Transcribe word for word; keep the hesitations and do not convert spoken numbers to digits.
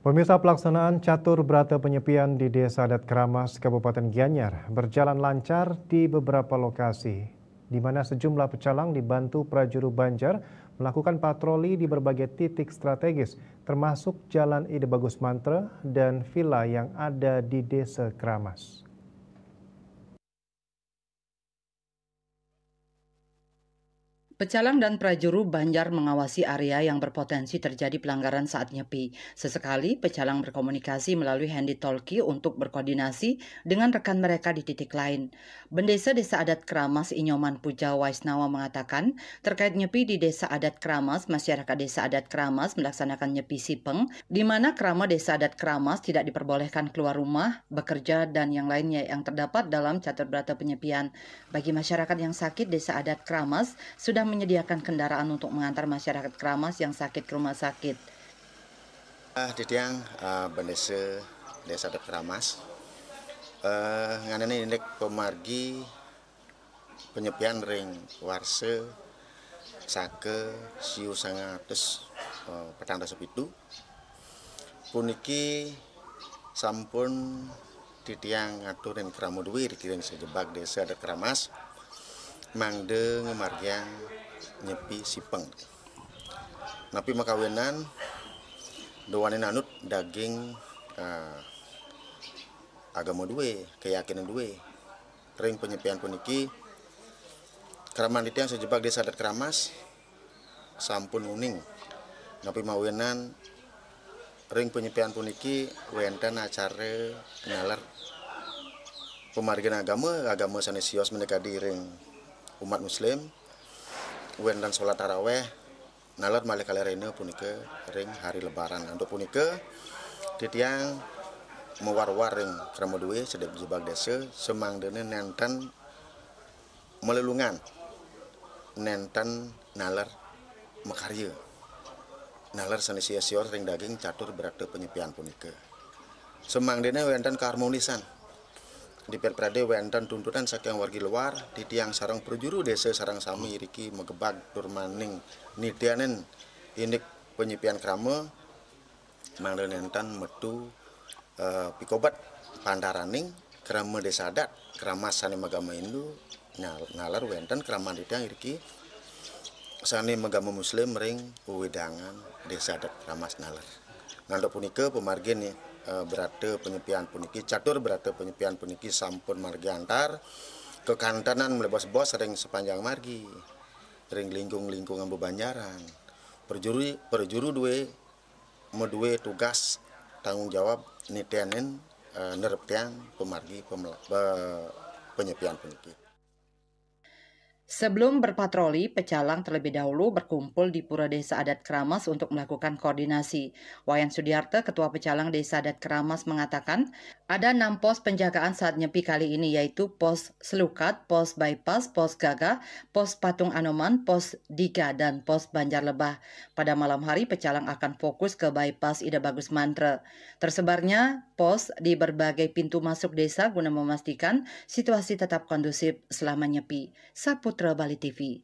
Pemirsa, pelaksanaan catur berata penyepian di Desa Adat Keramas, Kabupaten Gianyar berjalan lancar di beberapa lokasi, di mana sejumlah pecalang dibantu prajuru Banjar melakukan patroli di berbagai titik strategis, termasuk Jalan Ida Bagus Mantra dan villa yang ada di Desa Keramas. Pecalang dan prajuru Banjar mengawasi area yang berpotensi terjadi pelanggaran saat nyepi. Sesekali, pecalang berkomunikasi melalui handy talkie untuk berkoordinasi dengan rekan mereka di titik lain. Bendesa Desa Adat Keramas, Inyoman Puja Waisnawa, mengatakan, terkait nyepi di Desa Adat Keramas, masyarakat Desa Adat Keramas melaksanakan nyepi sipeng, di mana krama Desa Adat Keramas tidak diperbolehkan keluar rumah, bekerja, dan yang lainnya yang terdapat dalam catur berata penyepian. Bagi masyarakat yang sakit, Desa Adat Keramas sudah menyediakan kendaraan untuk mengantar masyarakat Keramas yang sakit ke rumah sakit. Ah, titiang, ah, bendesa Desa Adat Keramas, eh, nganani indik pemargi penyepian ring warsa saka siu sangatus, eh, petang dasa pitu. Puniki sampun titiang ngaturin krama due ring kiring sajebag Desa Adat Keramas, mangda ngamargiang nyepi sipeng. Napi makawinan, duaning anut daging, eh, agama due, keyakinan due. Ring penyepian puniki, kraman titiang sajebag Desa Adat Keramas sampun uning. Napi mawinan, ring penyepian puniki wenten acara naler pamargin agama, agama sane sios menika di ring umat Muslim, wenten salat taraweh, naler malih kalih rena punika ring hari Lebaran. Antuk punika, titiang mawar-war ring krama due sajebag desa, samangdane nenten malelungan, nenten naler makarya, naler sane sios-sios ring daging catur berata penyepian punika. Samangdane wenten keharmonisan. Dipet prade wenten tuntutan saking wargi luar, titiang sareng prajuru desa sareng sami iriki magebag tur maning nitianin indik penyepian krama, mangda nenten metu, eh, pikobet pantaraning krama Desa Adat Keramas sane magama Hindu, nal-, naler wenten kraman titiang iriki sane magama Muslim ring wewidangan Desa Adat Keramas naler. Antuk punika pamargin, eh, berata penyepian puniki, catur berata penyepian puniki sampun margi antar, kekantenan malebos-bos ring sepanjang margi, ring lingkung-lingkungan bebanjaran. Prajuru, prajuru due madue tugas tanggung jawab nitenin, eh, nereptian pamargi pemela-, pe-, penyepian puniki. Sebelum berpatroli, pecalang terlebih dahulu berkumpul di Pura Desa Adat Keramas untuk melakukan koordinasi. Wayan Sudiarto, Ketua Pecalang Desa Adat Keramas, mengatakan ada enam pos penjagaan saat nyepi kali ini, yaitu Pos Selukat, Pos Bypass, Pos Gagah, Pos Patung Anoman, Pos Diga, dan Pos Banjar Lebah. Pada malam hari, pecalang akan fokus ke Bypass Ida Bagus Mantra. Tersebarnya pos di berbagai pintu masuk desa guna memastikan situasi tetap kondusif selama nyepi. Saputra Bali T V.